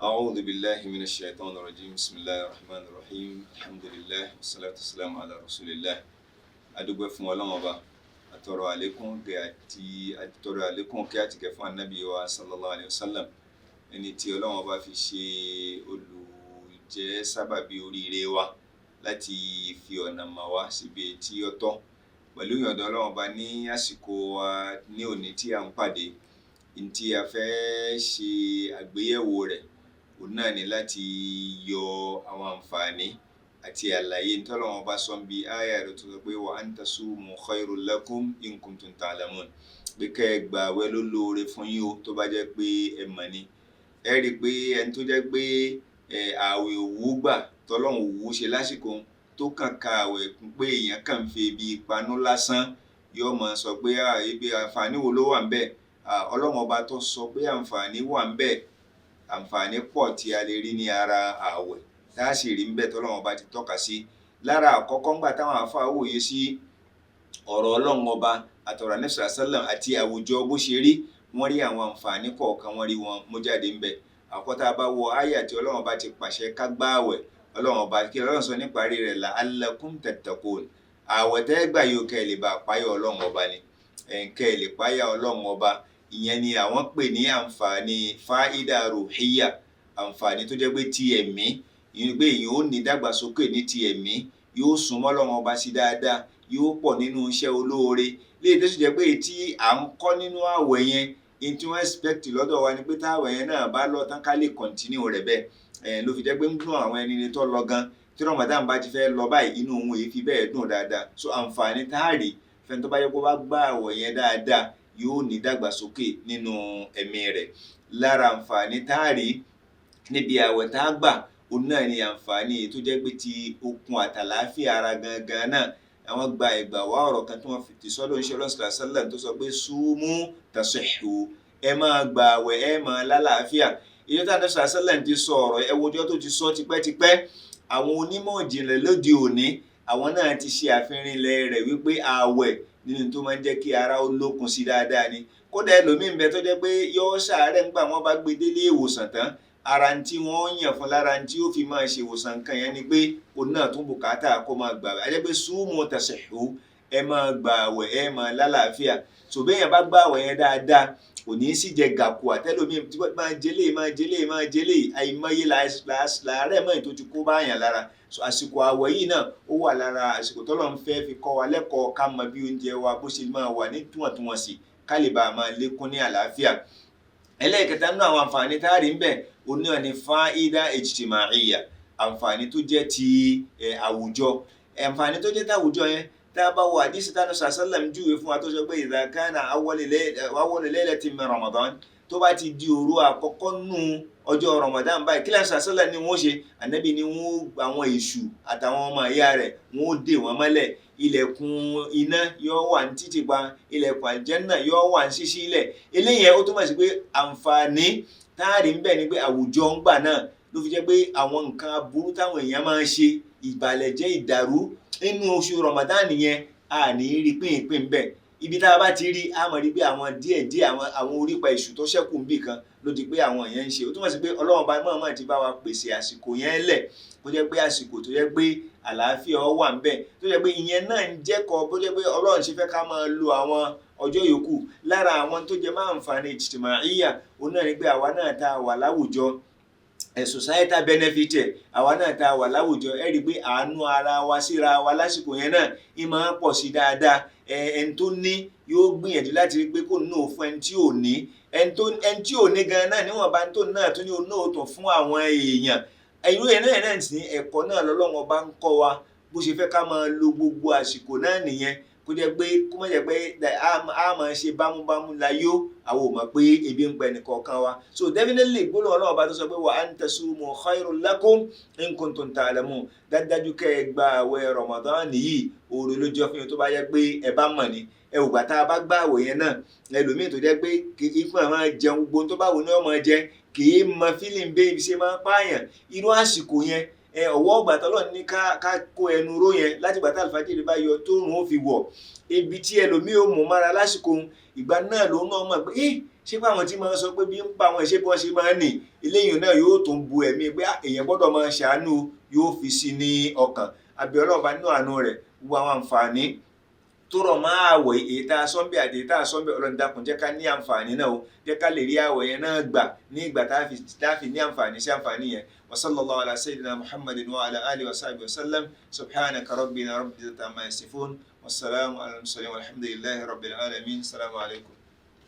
أعوذ بالله من الشيطان الرجيم. بسم الله الرحمن الرحيم. الحمد لله والصلاة والسلام على رسول الله. Adúpẹ́ fún Ọlọ́run Ọba, àtọrọ àlékún kẹ́ àti àtọrọ àlékún kẹ́ àti kẹ́ fún Ànábì wa sallallahu alayhi wa sallam, ẹni tí Ọlọ́run Ọba fi ṣe olùjẹ́ sábàbí oríire wa láti fi ọ̀nà mà wá síbi tí ó tọ́. Pẹ̀lú ìyọ̀ǹda Ọlọ́run Ọba, ní àsìkò wa ní òní tí à ń pàdé, ní tí a fẹ́ ṣe àgbéyẹ̀wò rẹ̀, òun náà ni láti yọ àwọn àǹfààní àti àlàyé ntọ́lọ́run Ọba sọ bí áyà rẹ̀ tó sọ pé wa an tasumu khairul lakum in kuntum ta'lamun, pé kẹ́ ẹ gbà àwẹ̀ ló lóore fún yín o, tó bá jẹ́ pé ẹ mọ̀ ni. Ẹ rí i pé ẹni tó jẹ́ pé ààwẹ̀ òwú gbà, tọ́lọ́run òwú ṣe lásìkò tó kàn ka àwẹ̀ kún pé èèyàn kàn ń fi ebi panú lásán, yóò máa sọ pé ibi àǹfààní wo ló wà ń bẹ̀? Ọlọ́run Ọba tó sọ pé àǹfààní wà ń bẹ̀, àǹfààní pọ̀ tí a lè rí ní ara ààwẹ̀ tá a sì rí ń bẹ̀ tọ́lọ́run Ọba ti tọ́ka sí. Lára àkọ́kọ́, ńgbà táwọn àáfàá wòye sí ọ̀rọ̀ Ọlọ́run Ọba àtọ̀rọ̀ Ànábì sàlám àti àwùjọ bó ṣe rí, wọ́n rí àwọn àǹfààní kọ̀ọ̀kan, wọ́n rí wọn mú jáde ń bẹ̀. Àkọ́tà bá wọ àyà tí Ọlọ́run Ọba ti pàṣẹ ká gbààwẹ̀, Ọlọ́run Ọba, kí Ọlọ́run sọ níparí rẹ̀? La'allakum tattaqun. Ààwẹ̀ tẹ́ gbà yóò kẹ́ ẹ lè bá páyà Ọlọ́run Ọba ni, kẹ́ ẹ lè páyà Ọlọ́run Ọba. Ìyẹn ni àwọn pè ní àǹfààní fáídà ruhiyya, àǹfààní tó jẹ́ pé ti ẹ̀mí, ìyẹn pé èèyàn ó ní dàgbàsókè ní ti ẹ̀mí, yóò súnmọ́ Ọlọ́run Ọba sí dáadáa, yóò pọ̀ nínú iṣẹ́ olóore. Léyìí tó sì jẹ́ pé tí à ń kọ́ nínú àwẹ̀ yẹn, in tí wọ́n expect lọ́dọ̀ wa ni pé táwẹ̀ yẹn náà bá lọ tán, ká lè continue rẹ̀ bẹ́ẹ̀. Ẹ̀ ló fi jẹ́ pé ń dùn àwọn ẹni tó lọ gan, tí Ramadan bá ti fẹ́ lọ báyìí, inú òun èyí fi bẹ́ẹ̀ dùn dáadáa. So àǹfààní tá a rí fẹ́ni tó bá yẹ kó bá gbà àwẹ̀ yẹn dáadáa, yóò ní dàgbàsókè nínú ẹ̀mí rẹ̀. Lára àǹfààní tá a rí níbi àwẹ̀ tá a gbà, òun náà ni àǹfààní tó jẹ́ pé ti okun àtàlàáfíà ara gangan náà. Àwọn gba ẹ̀gbà wá ọ̀rọ̀ kan tí wọ́n fi tì sọ́dọ̀ ń ṣe ọlọ́sọ̀rọ̀ sálẹ̀ tó sọ pé súnmú tasihhu, ẹ máa gbà àwẹ̀, ẹ máa lálàáfíà. Ìjọ tí Ànábì sálẹ̀ ti sọ ọ̀rọ̀, ẹ wojọ́ tó ti sọ tipẹ́tipẹ́. Àwọn onímọ̀ ìjìnlẹ̀ lóde òní, àwọn náà ti ṣe àfihàn ilẹ̀ rẹ̀ wípé ààwẹ̀ nínú tó máa ń jẹ́ kí ara ó lókun sí dáadáa ni. Kódà ẹlòmíín bẹ tó jẹ́ pé yóò ṣàárẹ̀, ńgbà wọ́n bá gbé délé ìwòsàn tán, ara ń tí wọ́n yàn fún lára ń tí ó fi máa ṣe ìwòsàn nǹkan yẹn ni pé òun náà tún bùkátà kó máa gbà àwẹ̀. Ajẹ́ pé súnmù tasihhu, ẹ máa gbà àwẹ̀, ẹ máa lálàáfíà. Tòbẹ́yẹn bá gbà àwẹ̀ yẹn dáadáa, kò ní í sì jẹ gàkú àtẹlómìn tí máa jẹlé, máa jẹlé, máa jẹlé. Àìmọye làárẹ̀ mọ́ èyí tó ti kó báyàn lára. So àsìkò àwẹ̀ yìí náà, ó wà lára àsìkò tọ́lọ́run fẹ́ fi kọ́ wa lẹ́kọ̀ọ́ ká mọ bí oúnjẹ wa bó ṣe máa wà ní túwọ̀ntúnwọ̀nsì, ká lè bá a máa lékún ní àlàáfíà. Ẹlẹ́ẹ̀kẹta nínú àwọn àǹfààní tá a rí ń bẹ̀, òun náà ni fáídà ijtima'iyya, àǹfààní tó jẹ́ ti àwùjọ. Àǹfààní tó jẹ́ ti àwùjọ yẹn, tá a bá wo àdìsí tánú sàṣálàm júwe fún wa tó sọ pé idha kana awwalu laylatin min Ramadan, tó bá ti di òru àkọ́kọ́ nù ọjọ́ Ramadan báyìí, kí lẹ́yìn sàṣálàm ni wọ́n ṣe? Ànábì ni wọ́n àwọn èṣù àtàwọn ọmọ ìyá rẹ̀, wọ́n ó dè wọ́n mọ́lẹ̀, ilẹ̀kùn iná yóò wà ní títì pa, ilẹ̀kùn àlùjánnà yóò wà ní ṣíṣí ilẹ̀. Eléyẹn ó túmọ̀ sí pé àǹfààní táàrí ń bẹ ni pé àwùjọ ń gbà náà ló fi jẹ́ pé àwọn nǹkan aburú táwọn èèyàn máa ń ṣe, ìbàlẹ̀jẹ́, ìdàrú nínú oṣù Ramadan yẹn, a ní rí pínpín bẹ́ẹ̀. Ibi tá a bá ti rí, a mọ̀ rí pé àwọn díẹ̀ díẹ̀ àwọn orípa èṣù tó ṣẹ́kù ń bì kan ló di pé àwọn èèyàn ń ṣe. Ó túmọ̀ sí pé Ọlọ́run bá mọ̀ọ́mọ̀ ti bá wa pèsè àsìkò yẹn lẹ̀ kó jẹ́ pé àsìkò tó jẹ́ pé àlàáfíà ó wà ń bẹ̀, tó jẹ́ pé ìyẹn náà ń jẹ́kọ̀ọ́ bó jẹ́ pé Ọlọ́run ṣe fẹ́ ká máa lo àwọn ọjọ́ yòókù. Lára àwọn tó jẹ́ máa ń fa ní ijtima'iyya, òun náà ni pé àwa náà tá a wà láwùjọ, societal benefit ẹ̀, àwa náà tá a wà láwùjọ, ẹ rí i pé àánú ara wa síra wa lásìkò yẹn náà ń máa ń pọ̀ sí dáadáa. Ẹni tó ní yóò gbìyànjú láti rí i pé kó náà fún ẹni tí ò ní. Ẹni tí ò ní gan náà, níwọ̀nba tó náà tó ní, òun náà tó fún àwọn èèyàn. Irú yẹn náà sì ní ẹ̀kọ́ náà lọ́lọ́run Ọba ń kọ́ wa bó ṣe fẹ́ ká máa lo gbogbo àsìkò náà nìyẹn, kó jẹ́ pé kó má jẹ́ pé a máa ṣe bámúbámú la yó, àwọn ò mọ̀ pé ebi ń pa ẹnìkọ̀ọ̀kan wa. So definitely, gbólóhùn Ọlọ́run Ọba tó sọ pé wa an tasumu khairul lakum in kuntum ta'lamun, dájúdájú kẹ́ ẹ gba àwẹ̀ Ramadan yìí, oore ló jẹ́ fún yín tó bá yẹ pé ẹ bá mọ̀ ni. Ẹ ò gbà tá a bá gbà àwẹ̀ yẹn náà, ẹlòmíì tó jẹ́ pé kì í fún àwọn jẹun, gbogbo tó bá wù ní ọmọ jẹ, kì í mọ feeling bẹ́ẹ̀ ibi ṣe máa ń pààyàn irú àsìkò yẹn. Ẹ ọwọ́ ọgbà tọ́lọ́ ní ká kó ẹnu ró yẹn láti gbà tá àlùfájìrì bá yọ tóòrùn ó fi wọ̀, ibi tí ẹlòmíì ó mú mára lásìkò ìgbà náà lòun náà mọ̀ pé ẹ Ṣé pé àwọn tí máa ń sọ pé bí ń pa àwọn, ìṣe bí wọ́n ṣe máa ń nì eléyìí náà, yóò tún bu ẹ̀mí pé èèyàn gbọ́dọ̀ máa ṣàánú, yóò fi sí ní ọkàn. Àbí Ọlọ́run bá nínú àánú rẹ̀, gbogbo àwọn àǹfààní tó rọ̀ mọ́ àwẹ̀, èyí tá a sọ ń bẹ̀ àti èyí tá a sọ ń bẹ̀, Ọlọ́run dákun, jẹ́ ká ní àǹfààní náà o, jẹ́ ká lè rí àwẹ̀ yẹn náà gbà ní ìgbà tá a fi ní àǹfààní sí àǹfààní yẹn. Wa sallallahu ala sayyidina Muhammadin wa ala alihi wa sahbihi wa sallam. Subhanaka rabbina rabbil izzati amma yasifun, wasalaamu ala al-mursalin, walhamdulillahi rabbil alamin. Salamu alaykum.